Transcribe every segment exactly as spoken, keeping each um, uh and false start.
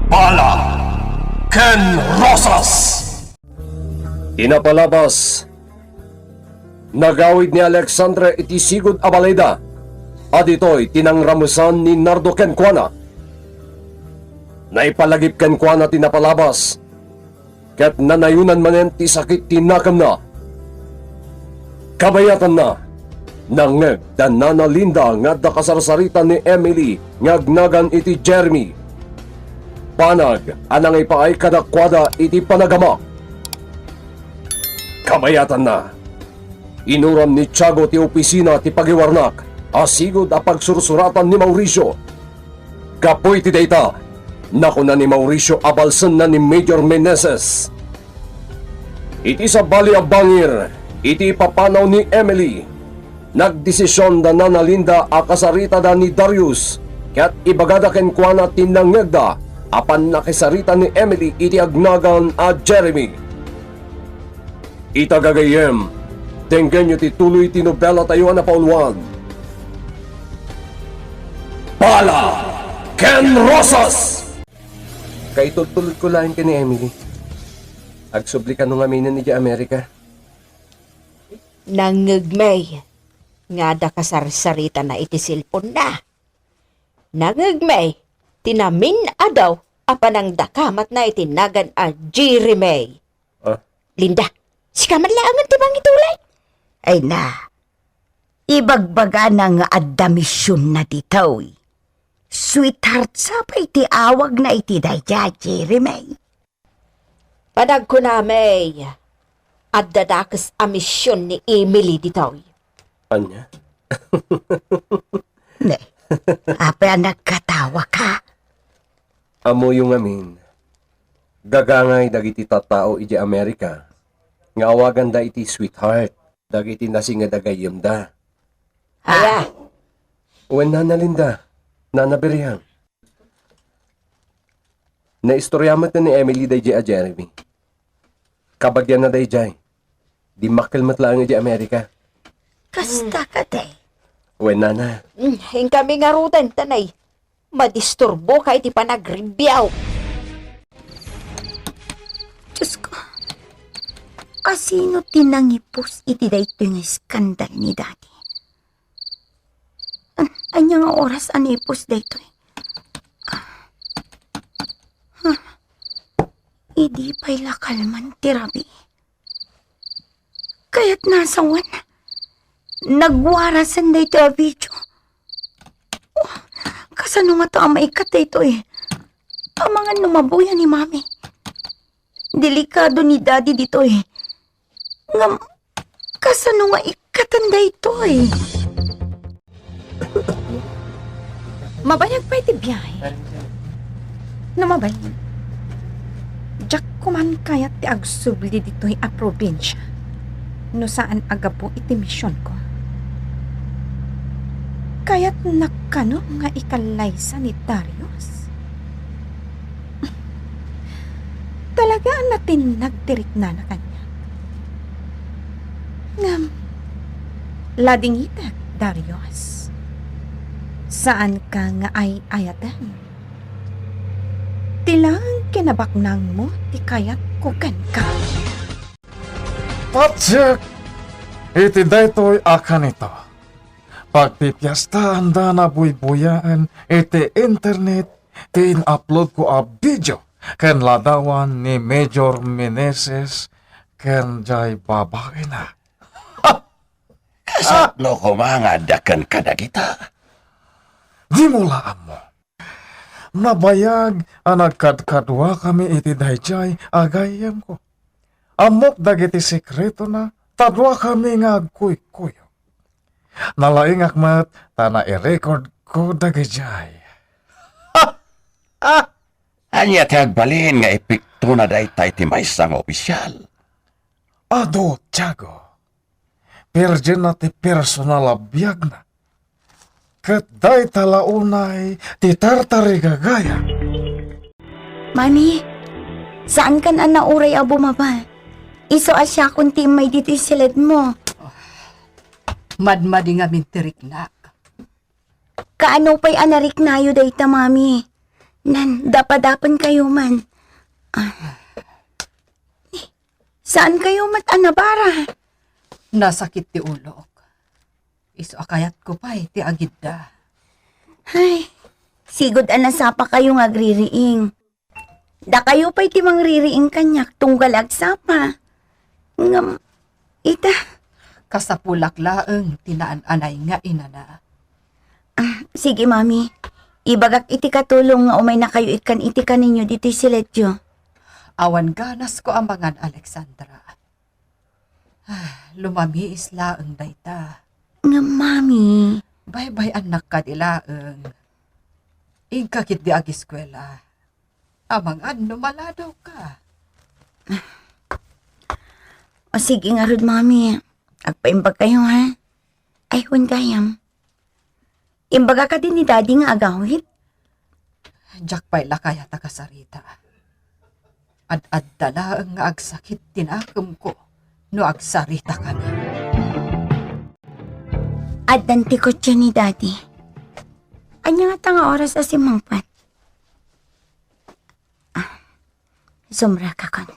Bala ken Rosas. Ti napalabas, nagawid ni Alexandra iti sigud a balayda, a ditoy ti nangramesan ni Nardo kenkuana. Naipalagip kenkuana ti napalabas, ket nanayonan manen ti sakit ti nakemna. Kabayatanna, nangngeg da Nana Linda nga adda kasarsarita ni Emily nga agnagan iti Jeremy. Banag a nangipaay kadakuada iti panagamak. Kabayatanna, inuram ni Tiago ti opisina ti pagiwarnak a sigud a pagsursuratan ni Mauricio. Gapu iti dayta, nakuna ni Mauricio a balsenna ni Major Meneses. Iti sabali a bangir, iti ipapanaw ni Emily, nagdesision da Nana Linda a kasaritada ni Darius, ket ibagada kenkuana ti nangngegda a pannakisarita ni Emily iti agnagan a Jeremy. Ita gagayyem, denggenyo ti tuloy ti nobelatayo a napauluan, Bala ken Rosas! Kaitultulodko laeng ken ni Emily. Agsubli kano ngaminen idiay Amerika. Nangngegmi nga adda kasarsaritana iti cellphone-na. Nangngegmi ti namin-adaw a panangdakamatna iti nagan a Jeremy. Ah? Linda, sika man laengen ti mangitulay. Ay na, ibagbagana nga adda misionna ditoy. Sweetheart sa pay ti awagna iti daydiay, Jeremy. Panagkunami, adda dakes a mision ni Emily ditoy. Ania? Ne, apay a nagkatawaka? Ammoyo ngamin, gagangay dagiti tattao idiay Amerika nga awaganda iti sweetheart dagiti nasinged a gayyemda. Aya? Wen, Nana Linda, Nana Miriam. Naistorya met ni Emily daydiay a Jeremy. Kabagianna daydiay. Dimmakkel met laeng idiay Amerika. Kasta kadi? Wen, Nana. Mm, inkami ngaruden, tanay. Madisturboka iti panagribiaw. Diosko, asino ti nangipus iti daytoy nga iskandal ni Daddy? An-, ania nga oras a naipus daytoy? Ah. Huh. Idi pay la kalman ti rabii. Kayatna a sawen. Nagwarasen daytoy a video. Oh, kasano ngata a maikkat daytoy? Amangan no mabuya ni Mami. Delikado ni Daddy ditoy. Ngem, kasano nga ikkatan daytoy? Mabayag pay ti biahe. No mabalin, diak koman kayat ti agsubli ditoy a probinsia no saan a gapu iti misionko. Kayatnak kano nga ikallaysa ni Darius? Talaga a natinnag ti riknana kaniak. Ngem, ladingitek, Darius. Saanka nga ay-ayaten. Ti laeng kinabaknangmo ti kayatko kenka. Patiek iti daytoy a kanito. Pagpipiestaanda nabuybuyaen iti internet ti in-uploadko a video ken ladawan ni Major Meneses ken jay babaina. Kasano koma nga adda kenka dagita? Dimo la ammo. Nabayag a nagkadkaduakami iti daydiay a gayyemko. Ammok dagiti sekretona ta duakami nga agkuykuyog. Nalaingak met ta nai-recordko dagidiay. Ania ti agbalin nga epektona dayta iti maysa nga opisial? Adu, Tiago. Perdienna ti personal a biagna. Ket dayta la unay ti tartarigagayam. Mami, saankan a nauray a bumaba. Isu a siakon ti immay ditoy siledmo. Madmadi ngamin ti riknak. Kaano pay a nariknayo dayta, Mami? Nan, dapadapen kayo man. Ah. Eh, saan kayo met a nabara? Nasakit ti ulok. Isu a kayatko pay ti agidda. Ay, sigud a nasapa kayo nga agririing. Dakayo pay ti mangririing kaniak tunggal agsapa. Ngem, ita. Kasapulak laeng ti naan-anay nga inana. Ah, sige, Mami. Ibagak iti katulong nga umaynakayo ikkan iti kaninyo ditoy siletyo. Awan ganasko a mangan, Alexandra. Ah, lumamiis laeng dayta. Ngem, Mami. Baybay-annak kadi laeng. Inka ketdi agiskuela. Amangan no maladaw ka. O, sige ngarud, Mami. Agpaimbag kayo, ha? Ay, wen gayam. Imbaga kadi ni Daddy nga agawid? Diak pay la kayat a kasarita. Ad-adda laeng nga agsakit ti nakemko no agsarita kami. Addan ti kotse ni Daddy. Ania ngata nga oras a simmangpet? Ah, sumrekakon.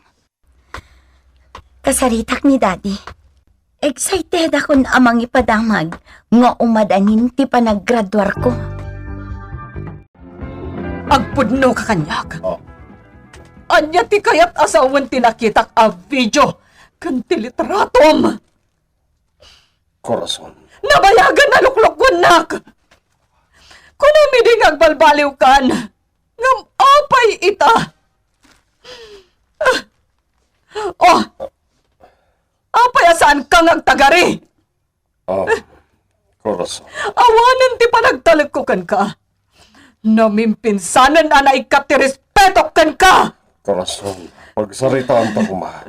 Kasaritak ni Daddy. Excited akon a mangipadamag nga umadanin ti panaggraduarko. Agpudno ka kaniak. Oh. Ania ti kayat a sawen ti nakitak a video ken ti litratom? Corazon. Nabayagan a luklukuennak. Kunam idi nga agbalbaliwkan. Ngem apay ita? Ah. Oh. Apay a saanka nga agtagari? Ah, Corazon. Awanen ti panagtalekko kenka. Namimpinsanen a naikkat ti respetok kenka! Corazon, pagsaritaanta koma.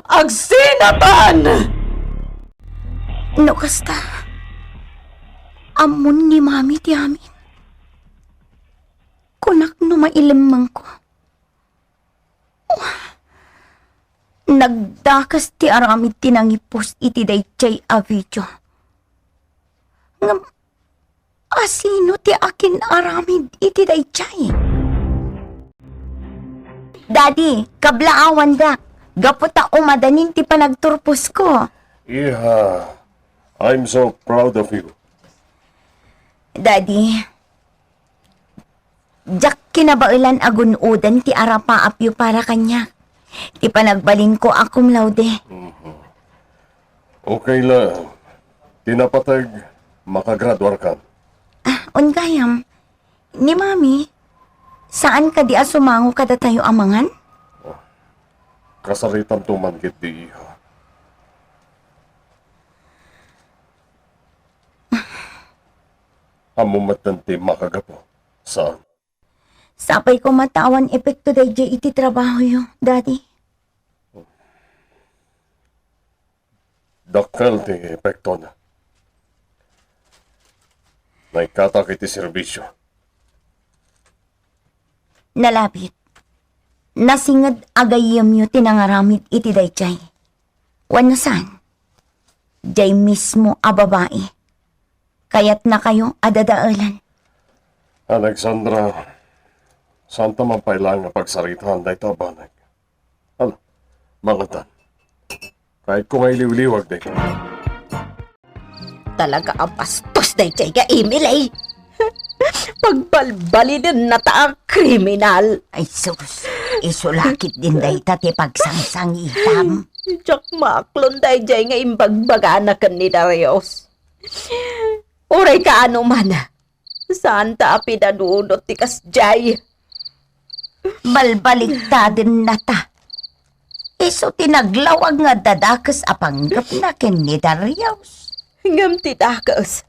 Agsinatan! No kasta, ammon ni Mami ti amin. Kunak no mailemmengko. Nagdakes ti aramid ti nangipost iti daydiay a video. Ngem, asino ti akin-aramid iti daydiay? Daddy, kablaawandak, gapu ta umadanin ti panagturposko. Iha, I'm so proud of you. Daddy, diak kinabaelan a gun-oden ti arapaapyo para kaniak. Ti panagbalinko a cum laude. Mhm. Okay la. Ti napateg, makagraduarkan. Ah, wen gayam. Ni Mami, saan kadi a sumango kadatayo a mangan? Oh. Kasaritamto man ketdi, iha. Ammom metten ti makagapu. Saan? Sapay koma ta awan epekto daydiay iti trabahoyo, Daddy. Dakkel ti epektona. Naikkatak iti serbisio. Nalabit. Nasinged a gayyemyo ti nangaramid iti daydiay. Wenno saan? Diay mismo a babai. Kayatnakayo a dadaelan. Alexandra, saanta man pay laeng a pagsaritaan dayta a banag. Ala, mangantan. Kayatko nga iliwliwag dayta. Talaga a bastos daydiay nga Emily. Pagbalbalinennata a kriminal. Ay sus, isu la ketdin dayta ti pagsangsangitam. Diak maaklon daydiay nga imbagbagana ken ni Darius. Uray kaano man, saanta a pinanunot ti kasdiay. Balbaliktadennata. Isu ti naglawag nga adda dakes a panggepna ken ni Darius. Ngem ti dakes,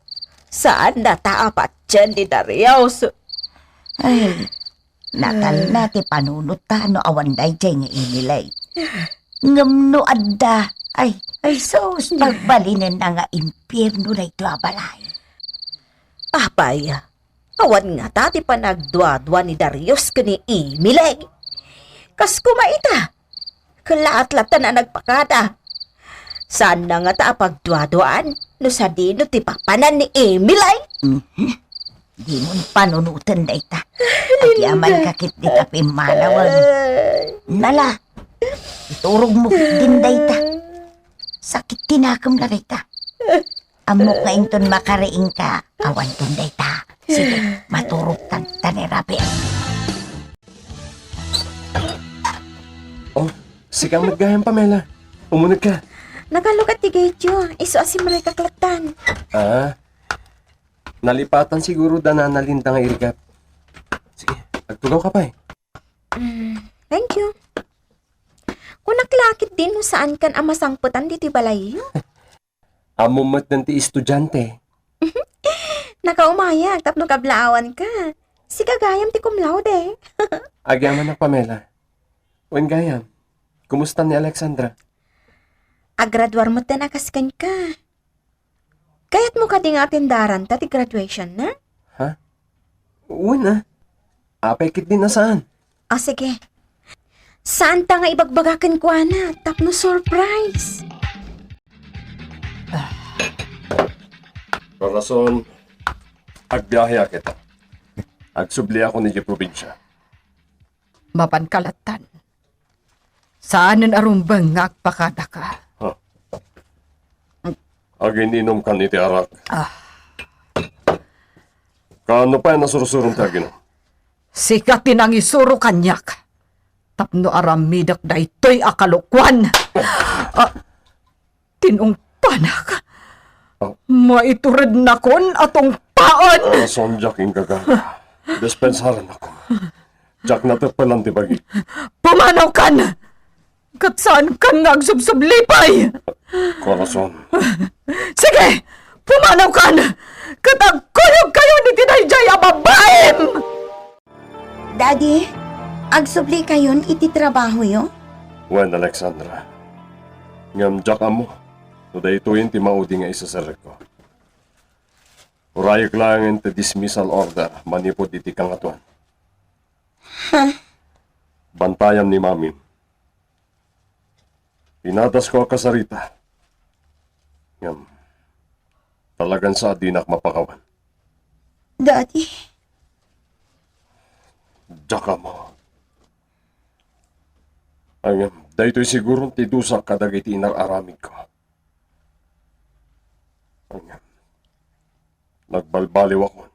saannata a patien ni Darius. Ay, natalna ti panunotta no awan daydiay nga Emily. Ngem no adda, ay, ay sus, pagbalinenna nga impierno daytoy a balay. Apay, awan ngata ti panagduadua ni Darius ken ni Emily. Kas koma ita, kalaatlaten a nagpakada. Saanna ngata a pagduaduaan no sadino ti papanan ni Emily. Mhm. Dimon panunoten dayta. Agyamanka ketdi ta pimmanawen. Nala, iturogmo ketdin dayta. Sakit ti nakem la dayta. Ammok nga inton makariingka, awanton dayta. Sige, maturogtan ta ni Rafael. Oh, sika met gayam, Pamela. Umuneg ka. Nakalukat ti gayam, isu a simrekak lattan. Ah, nalipatan siguro da Nana Linda nga irigap. Sige, agtugaw ka pay. Mm, thank you. Kunak la ketdin no saankan a masangpetan ditoy balayyo. Ammom met dayta ti estudiante. Nakaumayak tapno kablaawanka. Sika gayam ti cum laude. Agyamanak, Pamela. Wen gayam, kumusta ni Alexandra? Agraduar met a kas kenka. Kayatmo kadi nga atendaranta ti graduation na? Ha? Wen a. Apay ketdin a saan? Ah, sige. Saanta nga ibagbaga kenkuana tapno surprise. Corazon, agbiaheak ita. Agsubliakon idiay probinsia. Mapanka lattan. Saanen a rumbeng nga agpakadaka. Ha? Agin-inumkan iti arak. Ah. Kaano pay a nasursurom ti aginum? Sika ti nangisuro kaniak. Tapno aramidek daytoy a kalokuan. Ah, tinungpanak. Oh. Maiturednakon a tungpaen. Corazon, diak inggagaga. Dispensaranakon. Diak nateppelan ti bagik. Pumanawkan! Ket saankan nga agsubsubli pay! Corazon. Sige! Pumanawkan! Ket agkuyogkayon iti daydiay a babaim! Daddy, agsublikayon iti trabahoyo? Wen, Alexandra. Ngem diak ammo no daytoyen ti maudi nga iseserrekko. Urayek laengen ti dismissal order manipud iti Kangatoan. Ha? Bantayam ni Mamim. Pinadasko a kasarita. Ngem, talagan sa a dinak mapakawan. Daddy? Diak ammo. Ngem, daytoy siguron ti dusak kadagiti inar-aramidko. Ngem, nagbalbaliwakon.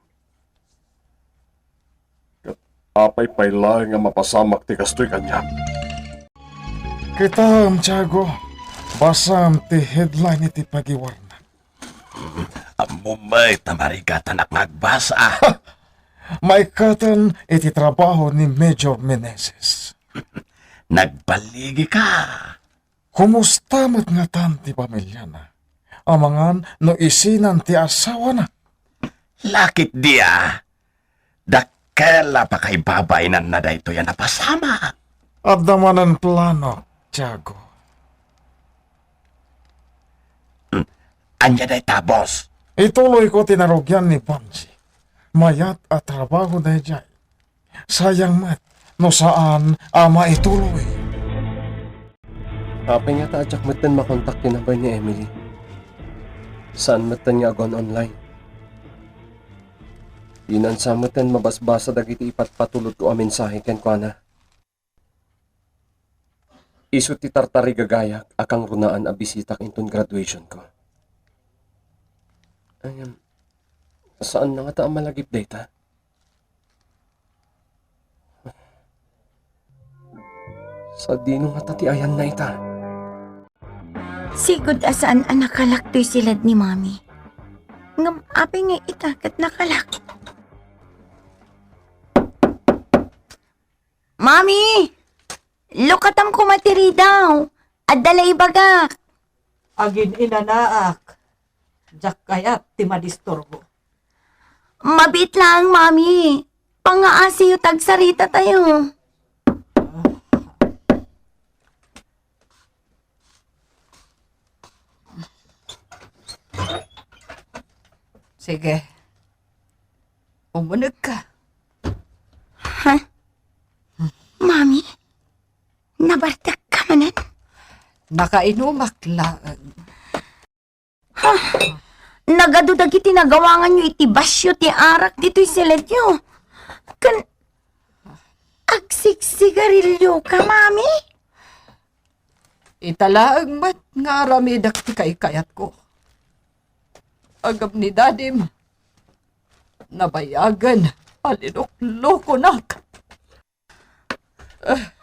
Ket apay pay laeng a mapasamak ti kastoy kaniak? Kitam, Tiago, basam ti headline iti pagiwarna. Ammom met a marigatanak nga agbasa. Maikkaten iti trabaho ni Major Meneses. Nagballigika. Kumusta met ngatan ti pamiliana? Amangan no isinan ti asawana? Lakit dia. Dakkel a pakaibabainanna daytoy a napasamak. Adda manen plano, Tiago. Hmm. Ania dayta, boss? Ituloyko ti narugian ni Bonji. Mayat a trabaho daydiay. Sayang met no saan a maituloy. Apay ngata a diak metten makontak ti number ni Emily? Saan metten nga aguan online. Inansa metten mabasbasa dagiti ipatpatulodko a mensahe kenkuana. Isu ti tartarigagayak a kangrunaan a bisitak inton graduationko. Ngem, saanna ngata a malagip dayta? Sadino ngata ti ayanna ita? Sigud a saan a nakalak toy silad ni Mami. Ngem apay nga ita ket nakalak? Mami! Lukatam koma ti ridaw. Adda la ibagak. Agin-inanaak. Diak kayat ti madisturbo. Mabiit laeng, Mami. Pangngaasiyo ta agsaritatayo. Sige. Umunegka. Ha? Mami? Nabartekka manen? Nakainumak laeng. Ha? Agadu dagiti nagawanganyo iti basio ti arak ditoy siledyo. Ken agsigsigarilyo ka, Mami? Ita laeng met nga aramidak ti kaykayatko. Agab ni Dadim, nabayagen a linuklokonak.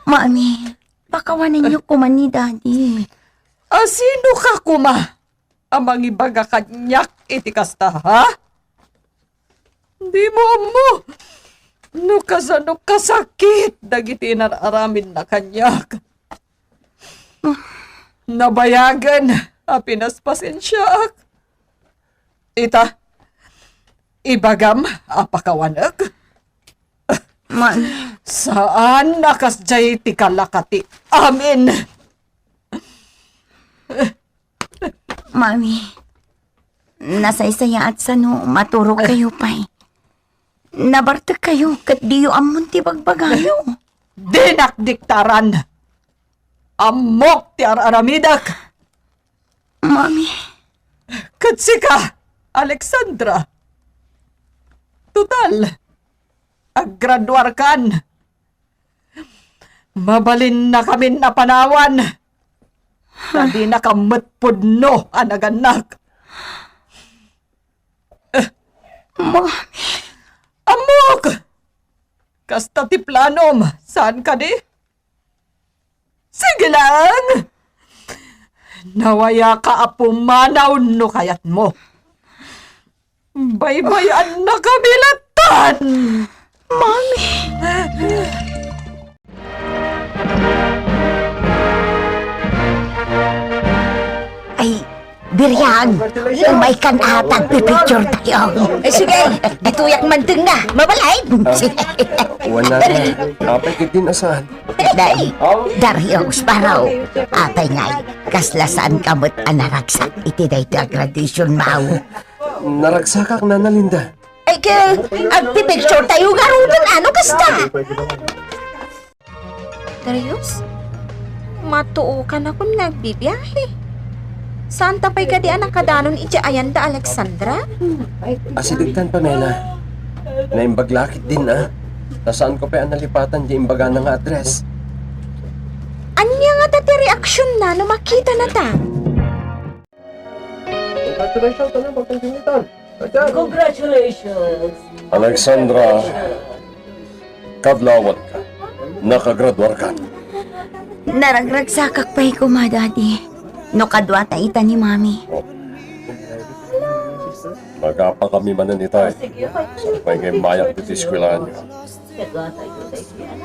Mami, pakawanenyo koma ni Daddy. A sino ka koma a mangibaga kaniak iti kasta, ha? Dimo ammo no kasano kasakit dagiti inar-aramidna kaniak. Nabayagen a pinaspasensiaak. Ita, ibagam a pakawanek. Mami. Saan a kasdiay ti kalaka ti amin. Mami, nasaysayaat sano maturogkayo pay. Nabartekkayo ket diyo ammon ti bagbagayo. Dinak diktaran. Ammok ti ar-aramidek. Mami. Ket sika, Alexandra. Total, aggraduarkan. Mabalinnakamin a panawan. Ta dinaka met pudno a nagannak. Mami. Ammok! Kasta ti planom, saan kadi? Sige lang! Nawayaka a pumanaw no kayatmo. Baybay-annakami lattan! Mami! Ay, Biriag, umaykan a tagpipicture tayo. Eh, sige, ditoyak mantengnga. Mabalay. Ah, wala na. Apay, kitin asan? Day, Darius, Baro. Apay ngay, kasla saan ka met a naragsak iti daytoy a graduation, maw? Naragsakak, Nana Linda. Ay, ke, agpipicture tayo ngaruden, ano kasta? Darius? Matuokan a kun nga agbibiahe. Saanta pay kadi a nakadanon idiay ayan da Alexandra? Asidegtan, Pamela. Naimbag la ketdin a. Ta saanko pay a nalipatan diay imbagana nga address. Ania ngata ti reaksionna no makitanata? Congratulations, ano, pagtangkilitan. Congratulations! Alexandra, kadlawanka. Nakagraduarkan. Naragragsakak pay koma, Daddy. No kaduata ita ni Mami. Oh. Nagapakami manen itay. Sapay nga immayak iti eskwelaanyo.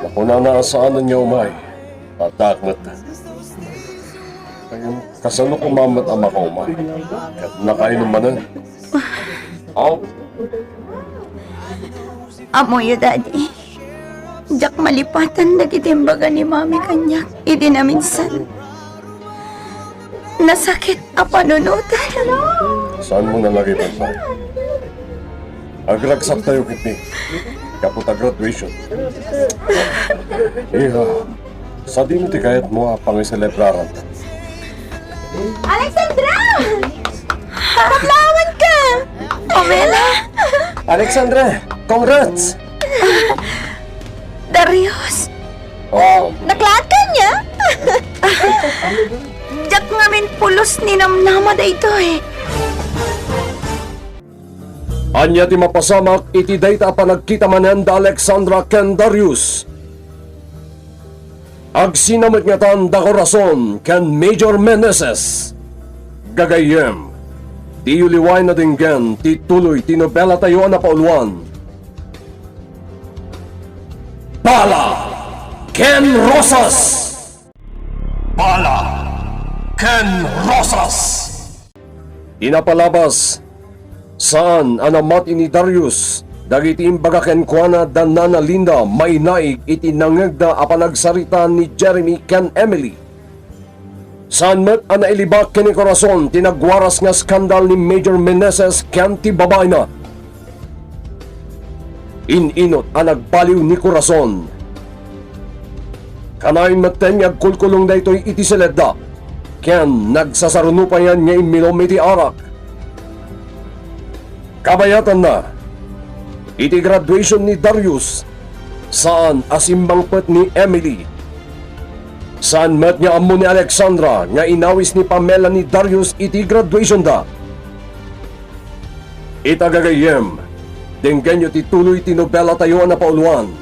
Nakunana a saanen nga umay. Addaak met. Kasano koma met a makaumay? Ket nakainom manen. Aw. Ammoyo, Daddy. Diak malipatan dagiti imbaga ni Mami kaniak idi naminsan. Nasakit a panunotan. Saanmo nalagipen, Pay? Agragsak tayo ketdi gapu ta graduation. Iha, sadino ti kayatmo a pangiselebraran? Alexandra! Pablawanka! Pamela! Alexandra, congrats! Darius! Oh. Naklaat kaniak? Diak ngamin pulos ni namnama daytoy. Ania ti mapasamak iti dayta a panagkita manen da Alexandra ken Darius? Agsina met ngatan da Corazon ken Major Meneses. Gagayyem, diyo liwaen a denggen ti tuloy ti nobelatayo a napauluan, Bala ken Rosas! Bala ken Rosas! Ti napalabas, saan a namati ni Darius dagiti imbaga kenkuana da Nana Linda mainaig iti nangngegda a panagsarita ni Jeremy ken Emily. Saan met a nailibak ken ni Corazon ti nagwaras nga skandal ni Major Meneses ken ti babaina. In-inut a nagbaliw ni Corazon. Kanayon metten nga agkulkulong daytoy iti seledda, ken nagsasaruno payen nga immilom iti arak. Kabayatanna, iti graduation ni Darius, saan a simmangpet ni Emily. Saan met nga ammo ni Alexandra nga inawis ni Pamela ni Darius iti graduationda. Ita gagayyem, denggenyo ti tuloy ti nobelatayo a napauluan.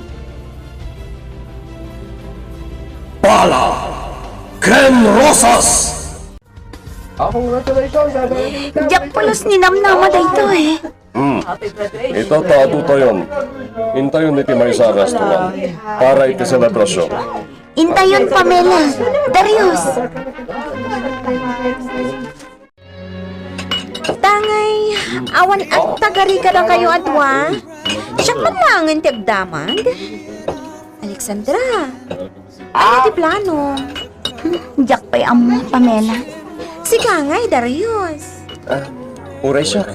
Bala ken Rosas! Congratulations, Diak pulos ni namnama daytoy. Hmm. Ita ta adu tayon. Intayon iti maysa a restaurant para iti selebrasyon. Intayon, Pamela. Darius. Tangay, awan agtagari kadakayo a dua. Siak man laengen ti agdamag. Alexandra, ania ti plano? Diak pay ammo, Pamela. Sika ngay, Darius. Ah, uray siak.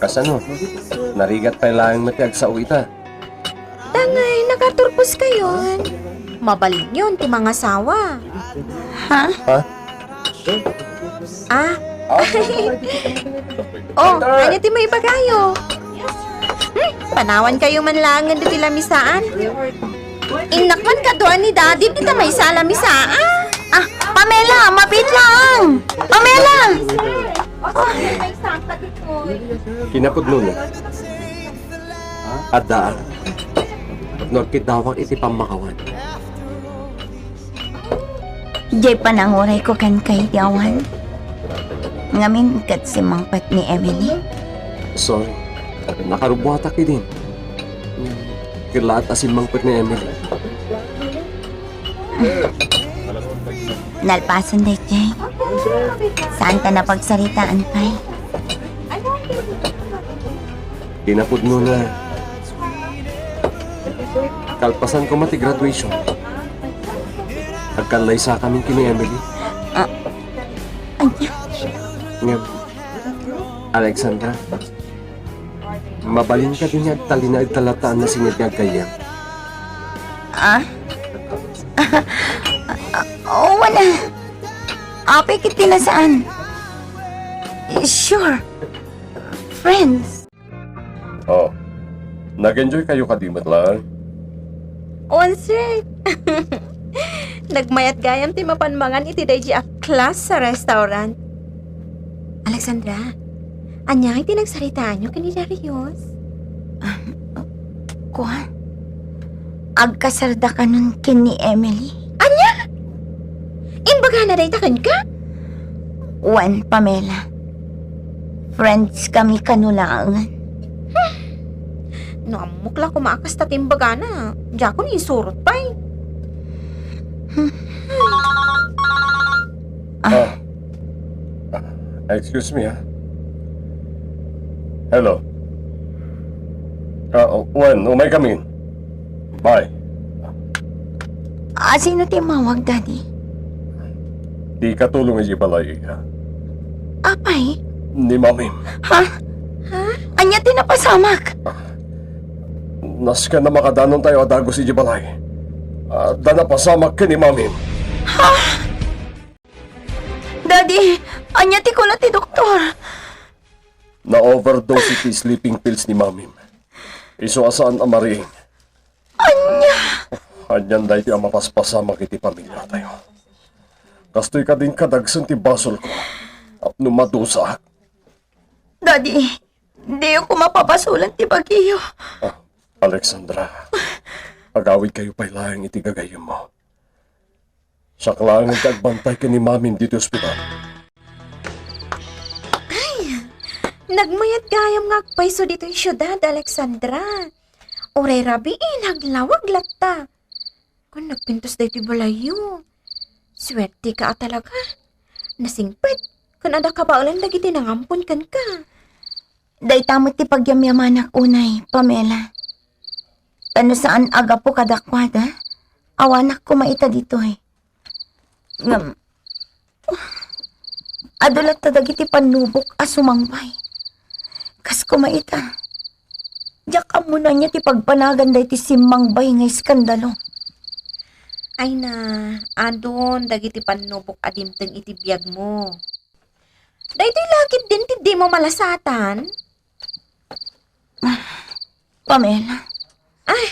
Kasano? Narigat pay laeng met ti agsao ita. Tangay, nakaturposkayon. Mabalinyon ti mangasawa. Ha? Ha? Ah? Oh, ania ti maibagayo? Hmm, panawankayo man laengen ditoy lamisaan. Innak man kadua ni Daddy dita maysa a lamisaan. Ah, Pamela, mabiit laeng. Pamela! Kinapudno na. Adda, no agkidawak iti pammakawan. Diay panangurayko kenka idi awan. Ngamin ket simmangpet ni Emily. Sorry. Nakarubbuatak idin. Ket laat a simmangpet ni Emily. Nalpasen daytoy. Saanta napagsaritaan pay. Kinapudno na. Kalpasan koma ti graduation, agkallaysakamin ken ni Emily. Ah, ania? Ngem, Alexandra, mabalin kadi nga agtalinaed ta latta a nasined nga aggayyem? Ah? Oh, wala. Apay ket ti nasaan. Sure. Friends. Oh, nag-enjoy kayo kadi met laeng? Onsek! Nagmayat gayam ti mapan mangan iti daydi a class a restaurant. Alexandra, ania ngay ti nagsaritaanyo ken ni Darius? Ah, kua? Agkasardakanon ken ni Emily. Ania? Imbagana dayta kenka? Wen, Pamela. Friends kami kano laengen. Hmm. No ammok la koma a kasta ti imbagana, diakon insurot pay. Hmm. Ah. Ah. Ah, excuse me, ha? Hello. Ah, oh, wen, umay kami. Bye. Ah, sino ti immawag, Daddy? Ti katulong iti balay, ha? Apay? Ni Mamim. Ha? Ha? Ania ti napasamak? Nasken a makadanontayo a dagus iti balay. Adda napasamak ken ni Mamim. Ha? Daddy, ania ti kuna ti doktor? Na-overdose iti sleeping pills ni Mamim. Isu a saan a mariing. Ania? Anian daytoy a mapaspasamak iti pamiliatayo. Kastoy kadin kadagsen ti basolko tapno madusaak. Daddy, diyo koma pabasolen ti bagiyo. Ah, Alexandra, agawidkayo pay laeng iti gagayyemmo. Siak laeng ti agbantay ken ni Mamim ditoy ospital. Ay, nagmayat gayam nga agpayso ditoy siudad, Alexandra. Uray rabii, naglawag latta. Kun nagpintas daytoy balayyo. Suerteka a talaga. Nasingpet, kun adda kabaelan dagiti nangampon kenka. Dayta met ti pagyamyamanak unay, Pamela. Ta no saan a gapu kadakuada, awanak koma ita ditoy. Ngem, adu latta dagiti pannubok a sumangbay. Kas koma ita, diak ammo no ania ti pagpanagan daytoy simmangbay nga iskandalo. Ay na, adun dagiti pannubok a dimteng iti biagmo. Daytoy la ketdin ti dimo malasatan? Pamela. Ah,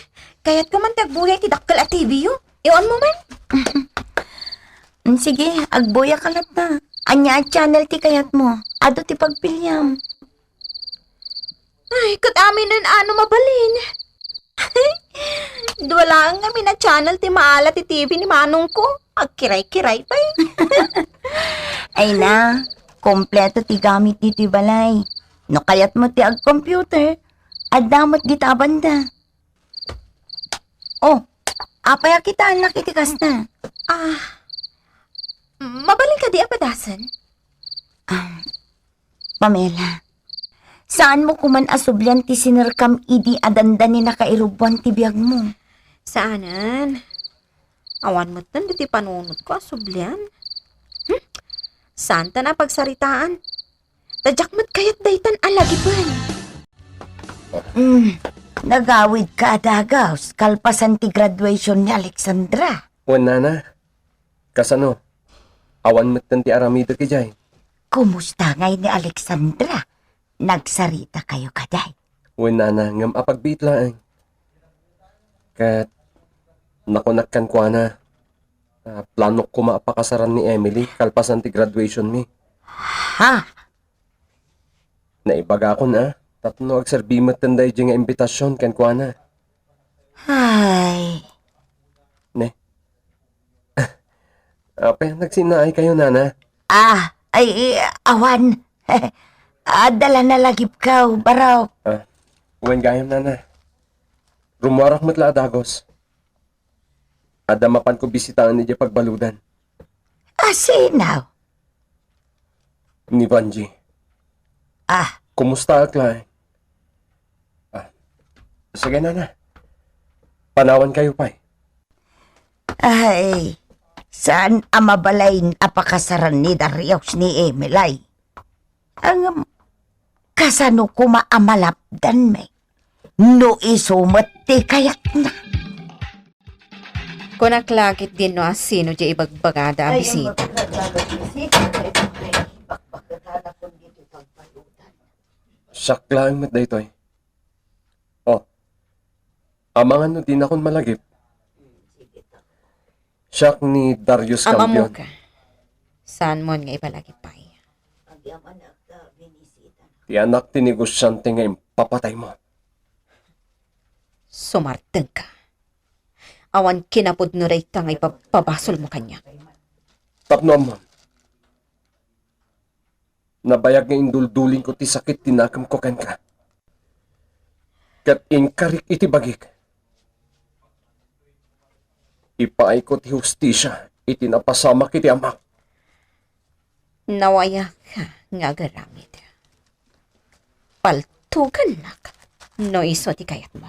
kayatko man ti agbuya iti dakkel a T V-yo. Iwanmo man. Mm, sige, agbuyaka latta. Ania a channel ti kayatmo? Adu ti pagpiliam. Ay, ket aminen a no mabalin. Dua laeng ngamin a channel ti maala ti T V ni manongko. Agkiray-kiray pay. Ay na, kompleto ti gamit ditoy balay. No kayatmo ti ag-computer, adda met dita a banda. Oh, apay a kitaennak iti kasta? Ah, mabalin kadi a padasen? Ah, Pamela, saanmo koman a sublian ti sinerkam idi a dandani nakairubbuan ti biagmo? Saanen. Awan metten diti panunotko a sublian. Hmm? Saantan a pagsaritaan. Ta diak met kayat daytan a lagipen. Hmm, nagawidka a dagus kalpasan ti graduation ni Alexandra. Wen, nana. Kasano? Awan metten ti aramidek idiay. Kumusta ngay ni Alexandra? Nagsaritakayo kadi? Wen, nana, ngem apagbiit laeng. Ket nakunak kenkuana, ah, planok koma a pakasaran ni Emily kalpasan ti graduation mi. Ha? Naibagakon a, tapno agserbi metten daydi nga imbitasion kenkuana. Ay. Ne? Apay a nagsinnaaykayo, nana? Ah, ay, awan. Adda la nalagipko, barok. Ah, wen gayam, nana. Rummuarak met la a dagus. Adda mapanko bisitaen idiay pagbaludan. A sino? Ni Vanji. Ah. Kumusta, Aklay? Ah, sige, nana. Panawankayo pay. Ay, saan a mabalin a pakasaran ni Darius ni Emily? Ngem, kasano koma a malapdanmi no isu met ti kayatna? Kunak la ketdin no asino diay ibagbagada a bisita. Siak laeng met daytoy. Oh, amangan no dinakon malagip. Siak ni Darius Campion. Ammoka. Saanmon nga ibalagip pay. Ti anak ti negosiante nga impapataymo. Sumartengka. Awan kinapudno dayta nga ipapabasolmo kaniak. Tapno ammom, nabayag nga induldulingko ti sakit ti nakemko kenka. Ket inkarik iti bagik. Ipaayko ti hustisia iti napasamak iti amak. Nawayak nga agaramid. Paltugannak no isu ti kayatmo.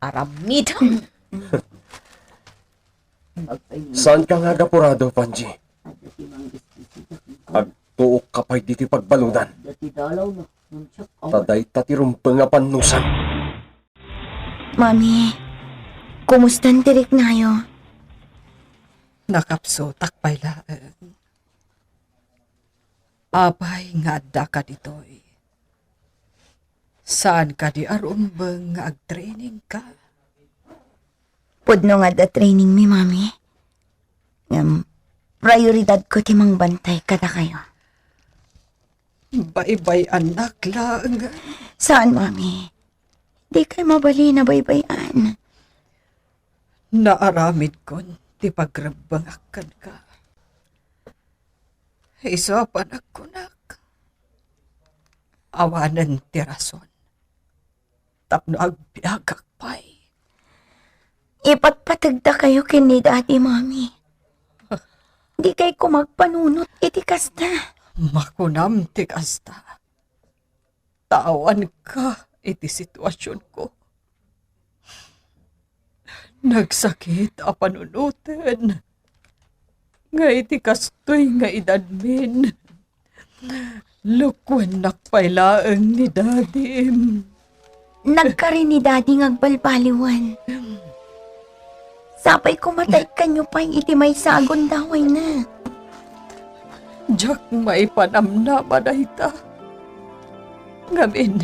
Aramidem! Saanka nga agapurado, Vanji. Agtuokka pay ditoy pagbaludan. Ta dayta ti rumbeng a pannusan. Mami, kumusta ti riknayo? Nakapsutak pay laeng. Apay nga addaka ditoy? Saan kadi a rumbeng nga agtrainingka? Pudno nga adda trainingmi, Mami. Ngem, prioridadko ti mangbantay kadakayo. Baybay-annak laeng. Saan, Mami. Dikay mabalin a baybay-an. Naaramidkon ti pagrebbengak kenka. Isu a panagkunak, awanen ti rason tapno agbiagak pay. Ipatpategdakayo ken ni Daddy, Mami. Dikay koma agpanunot iti kasta. Makunam ti kasta. Ta awanka iti situasionko. Nagsakit a panunoten nga iti kastoy nga edadmin, lukuennak pay laeng ni Dadim. Nagkari ni Daddy nga agbalbaliwan. Sapay koma ta ikkanyo pay iti maysa a gundawayna. Diak maipanamnama dayta. Ngamin,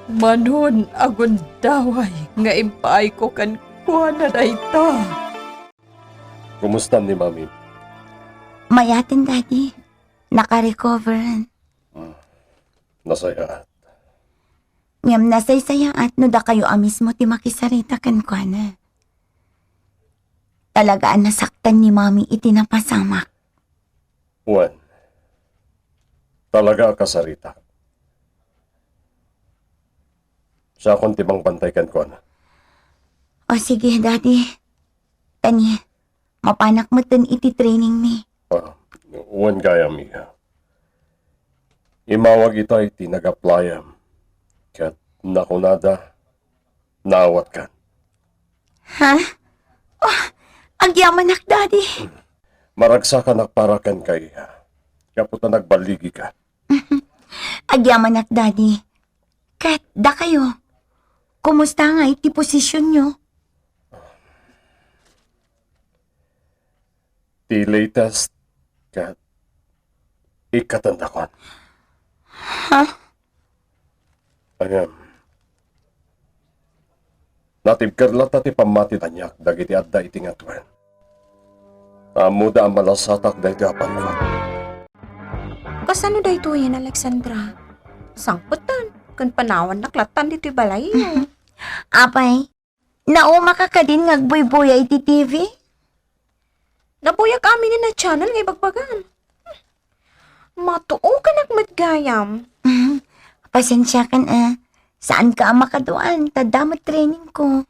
Manon a gundaway nga impaayko kenkuana dayta. Kumusta ni Mami? Mayaten, Daddy. Nakarecover. Hmm. Nasayaat. Ngem nasaysayaat no dakayo a mismo ti makisarita kenkuana. Talaga a nasaktan ni Mami iti napasamak. Wen, talaga a kasarita. Siakon ti mangbantay kenkuana. O sige, Daddy. Kani, mapanak metten iti training mi. Ah, wen gayam, iha. Immawag ita iti nag-apply-am. Ket nakunada, naawatkan. Ha? Oh, agyamanak, Daddy. Maragsakanak para kenka, iha. Gapu ta nagballigika. Agyamanak, Daddy. Ket dakayo, kumusta ngay ti posisyonyo? Ti latest ket ikkatendakon. Ha? Ayan. Natibker latta ti pammati kaniak dagiti adda iti ngatuen. Ta ammoda a malasatak daytoy a panuot. Kasano daytoyen, Alexandra? Sangpetan, ken panawannak lattan ditoy balayyo. Apay, naumaka kadin nga agbuybuya iti T V? Nabuyag amin a channel nga ibagbagam. Matuokanak met gayam. Pasensiakan a. Saanka a makaduan, ta adda met training ko.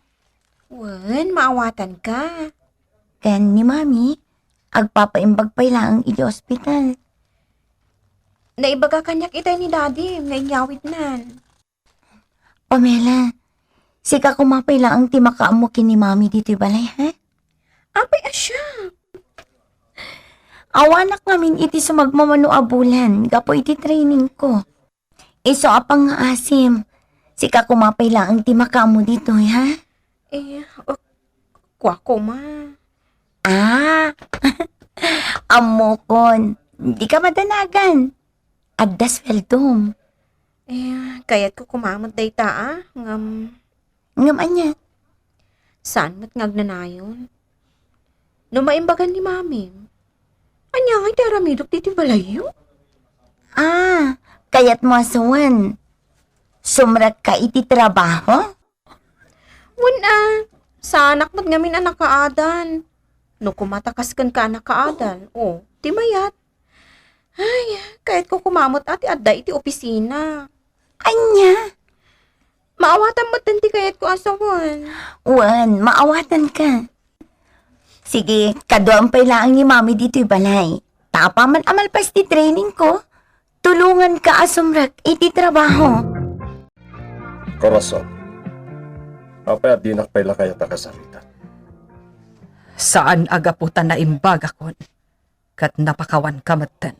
Wen, maawatanka. Ken ni Mami, agpapaimbag pay laeng iti ospital. Naibaga kaniak itay ni Daddy nga inyawidnan. Pamela, sika koma pay laeng ti makaammo ken ni Mami ditoy balay, ha? Apay a siak? Awanak ngamin iti sumagmamano a bulan gapu iti training ko. Isu a pangngaasim, sika koma pay laeng ti makaammo ditoy, ha? Eh, uh, kua koma. Ah, ammokon. Dika madanagan. Adda sueldom. Eh, kayatko koma met dayta, a, ngem. Ngem ania? Saan met nga agnanayon? No maimbagan ni Mami, ania ngay ti aramidek ditoy balayyo? Ah, kayatmo a sawen, sumrekka iti trabaho? Wen a, saanak met ngamin a nakaadal. No koma ta kas kenka a nakaadal, o, ti mayat. Ay, kayatko koma met a ti adda iti opisina. Ania? Maawatam metten ti kayatko a sawen. Wen, maawatanka. Sige, kaduam pay laeng ni Mami ditoy balay. Ta apaman a malpas ti training ko, tulonganka a sumrek iti trabaho. Corazon, apay a dinak pay la kayat a kasarita? Saan a gapu ta naimbagakon ket napakawanka metten.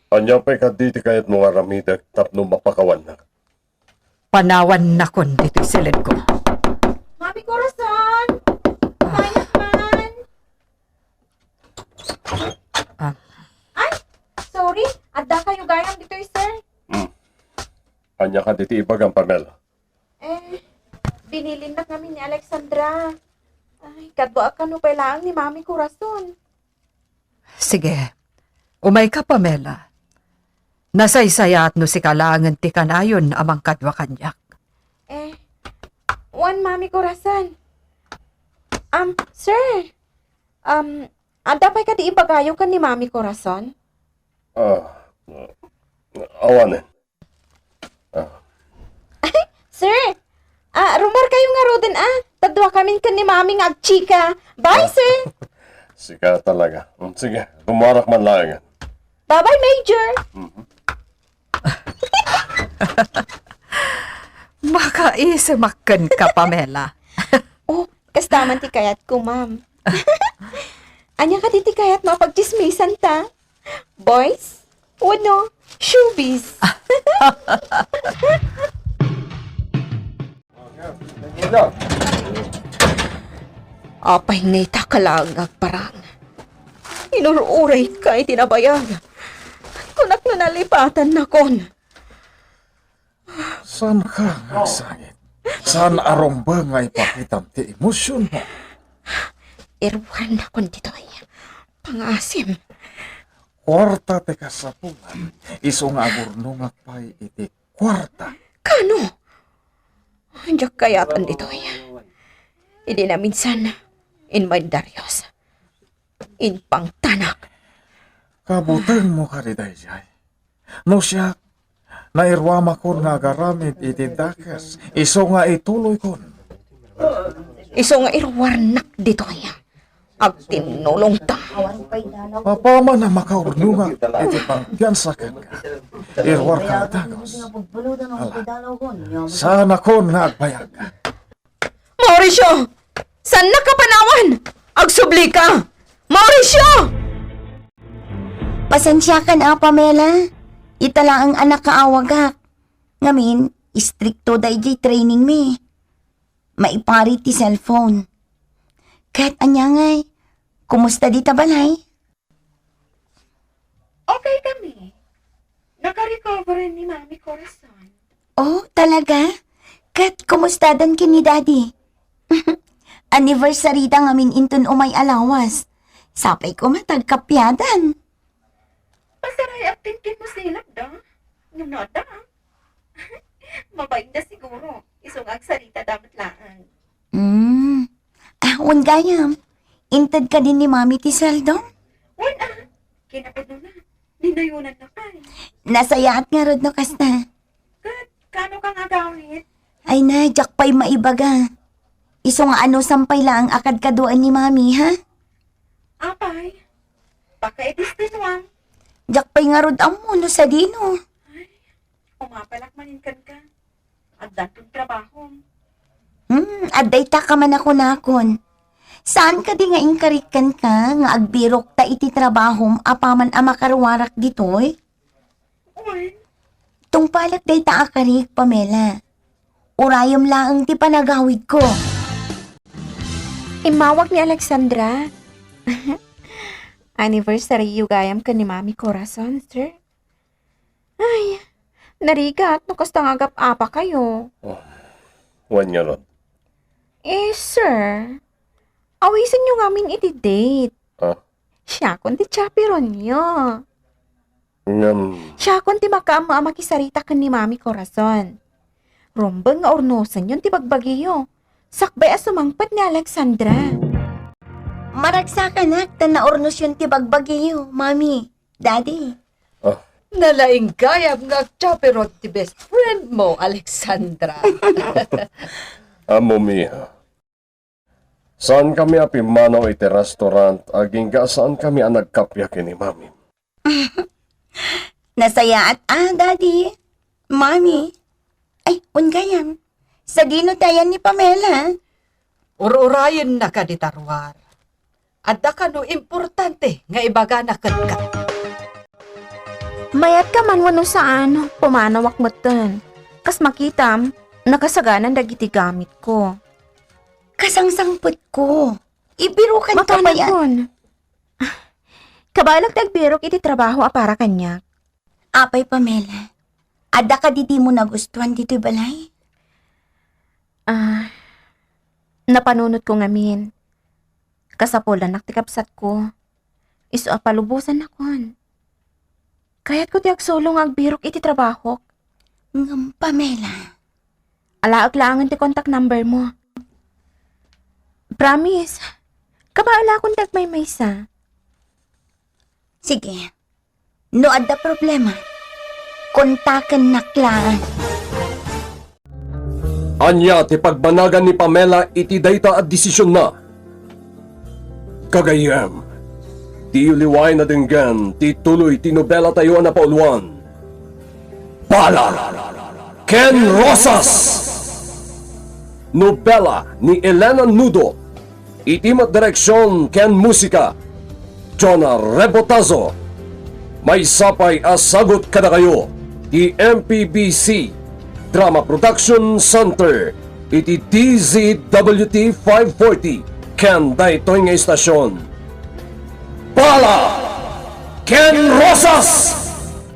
Ania pay kadi ti kayatmo nga aramidek tapno mapakawannak? Panawannakon ditoy siledko. Mami Corazon! Mayat man! Ah. Ay! Sorry! Adda kayo gayam ditoy, sir. Hmm. Ania kadi ti ibagam, Pamela? Eh, binilinnak ngamin ni Alexandra. Ay, kaduak kano pay laeng ni Mami Corazon. Sige. Umayka, Pamela. Nasaysayaat no sika laengen ti kanayon a mangkadua kaniak. Eh, wen, Mami Corazon. Um, sir. Um, adda pay kadi ibagayo ken ni Mami Corazon? Ah, awanen. Ah. Sir, ah, rumar kayo ngaruden, ah. Ta dua kamin ken ni Mami nga agchika. Bye, sir. Sika talaga. Mm, sige, rumuarak man laeng. Bye-bye, Major. Mhm. Makaisimak kenka, Pamela. Oh, kasta man ti kayatko, ma'am. Ania kadi ti kayatmo a pagtsismisanta? Boys? Wenno showbiz? Apay nga ita ka laeng nga agparang? Inur-urayka iti nabayag. Kunak no nalipatannakon. Saanka nga agsangit? Saan a rumbeng nga ipakitam ti emosionmo? Iruarnakon ditoy. Pangaasim. Kuarta ti kasapulan, isu nga agurnongak pay iti kuarta. Kano? Diak kayatan ditoy. Idi naminsan, inmayda Dios. Impangtanak. Kabutengmo kadi daydiay. No siak, nairuamakon nga agaramid iti dakes, isu nga ituloykon. Isu nga iruarnak ditoy. Agtinnulongta. Apaman a makaurnongak iti pangpiansa kenka, iruarka a dagus. Ala, saanakon nga agbayag. Mauricio! Saannak a panawan? Agsublika! Mauricio! Pasensiakan a, Pamela. Ita laeng a nakaawagak. Ngamin, istrikto daydiay training mi. Maipari ti cellphone. Ket ania ngay, kumusta dita balay? Okay kami. Nakarecover ni Mami Corazon. Oh, talaga? Ket kumustadan ken ni Daddy? Anniversary da ngamin inton umay a lawas. Sapay koma ta agkapiadan. Pasarayattin ken musilap da. Ngem no adda, ah. Mabain da siguro. Isu nga agsarita da met laeng. Hmm. Ah, wen gayam. Inted kadi ni Mami ti sueldo? Wen, ah. Kinapudno na. Dinayunan na pay. Nasayaat ngarud no kasta. Ket, kano ka nga agawid? Ay na, diak pay maibaga. Isu nga anusam pay laeng a kadkaduaen ni Mami, ha? Apay, pakaidestinuam. Diak pay ngarud ammo no sadino. Ay, umapalak manen kenka. Addanton trabahom. Hmm, adda ita ka man a kunakon. Saan kadi nga inkarik kenka nga agbirokta iti trabahom apaman a makaruarak ditoy? Wen. Tungpalek dayta a karik, Pamela. Urayem laeng ti panagawidko. Immawag ni Alexandra. Anniversary-yo gayam ken ni Mami Corazon, sir. Ay, narigat no kasta nga agap-apakayo. Oh, wen ngarud. Eh, sir, awisenyo ngamin iti date. Ah? Siakon ti chaperonyo. Ngem, siakon ti makaammo a makisarita ken ni Mami Corazon. Rumbeng nga urnosenyon ti bagbagiyo. Sakbay a sumangpet ni Alexandra. Maragsakanak ta naurnosyon ti bagbagiyo, Mami, Daddy. Ah. Nalaing gayam nga agchaperon ti best friend mo, Alexandra. Ammo, Mia. Saankami a pimmanaw iti restaurant, agingga saankami a nagkappia ken ni Mami. Nasayaat a, Daddy. Mami. Ay, wen gayam. Sadino ti ayan ni Pamela? Ur-urayenna kadi ta ruar. Adda kano importante nga ibagana kenka? Mayat ka man wenno saan, pumanawak metten. Kas makitam, nakasaganan dagiti gamitko. Kasangsangpetko. Ibirukan ka pay a- Mapanakon. Kabaelak ti agbirok iti trabaho a para kaniak. Apay, Pamela, adda kadi dimo nagustuan ditoy balay? Ah, napanunotko ngamin. Kasapulannak ti kabsatko. Isu a palubosannakon. Kayatko ti agsulo nga agbirok iti trabahok. Ngem, Pamela. Alaek laengen ti contact number mo. Promise, kabaelakon ti agmaymaysa. Sige. No adda problema, kontakennak laeng. Ania ti pagbanagan ni Pamela iti dayta a desisionna? Gagayyem, diyo liwaen a denggen ti tuloy ti nobelatayo a napauluan, Bala ken Rosas! Nobela ni Elena Nudo. Iti met direksion ken musika, Jonah Rebotazo. Maysa pay a sagut kadakayo ti M P B C Drama Production Center iti D Z W T five forty ken daytoy nga istasion. Bala ken Rosas!